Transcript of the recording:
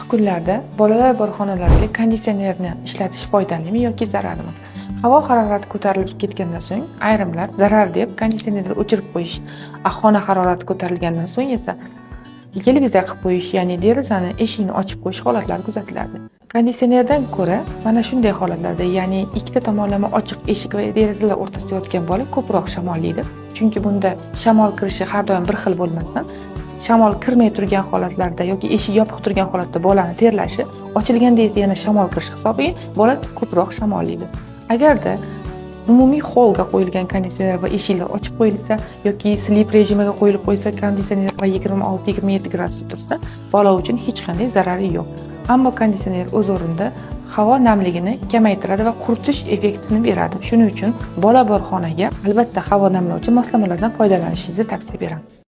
Issiq kunlarda bolalar bor xonalarga konditsionerni ishlatish foydalimi yoki zararmi? Havo harorati ko'tarilib ketgandan so'ng ayrimlar zarar deb konditsionerni o'chirib qo'yish, xona harorati ko'tarilgandan so'ng esa televizor qilib qo'yish, ya'ni derazani, eshikni ochib qo'yish holatlari kuzatiladi. Konditsionerdan ko'ra mana shunday holatlarda, ya'ni ikkita tomonlama ochiq eshik va derazalar o'rtasida yotgan bola ko'proq shamollaydi. Chunki bunda shamol kirishi har doim bir xil bo'lmasdan, shamol kirmay turgan holatlarda yoki eshik yopiq turgan holatda bolani terlashi, ochilganda esa yana shamol kirishi hisobiga bola ko'proq shamollaydi. Agarda umumiy holga qo'yilgan konditsioner va eshiklar ochib qo'yilsa yoki sleep rejimiga qo'yilib qo'ysa konditsioner va 26-27 gradusda tursa, bola uchun hech qanday zarari yo'q. Ammo konditsioner o'z o'rnida havo namligini kamaytiradi va quritish effektini beradi. Shuning uchun bola bor xonaga albatta havo namlovchi moslamalardan foydalanishingizni tavsiya beramiz.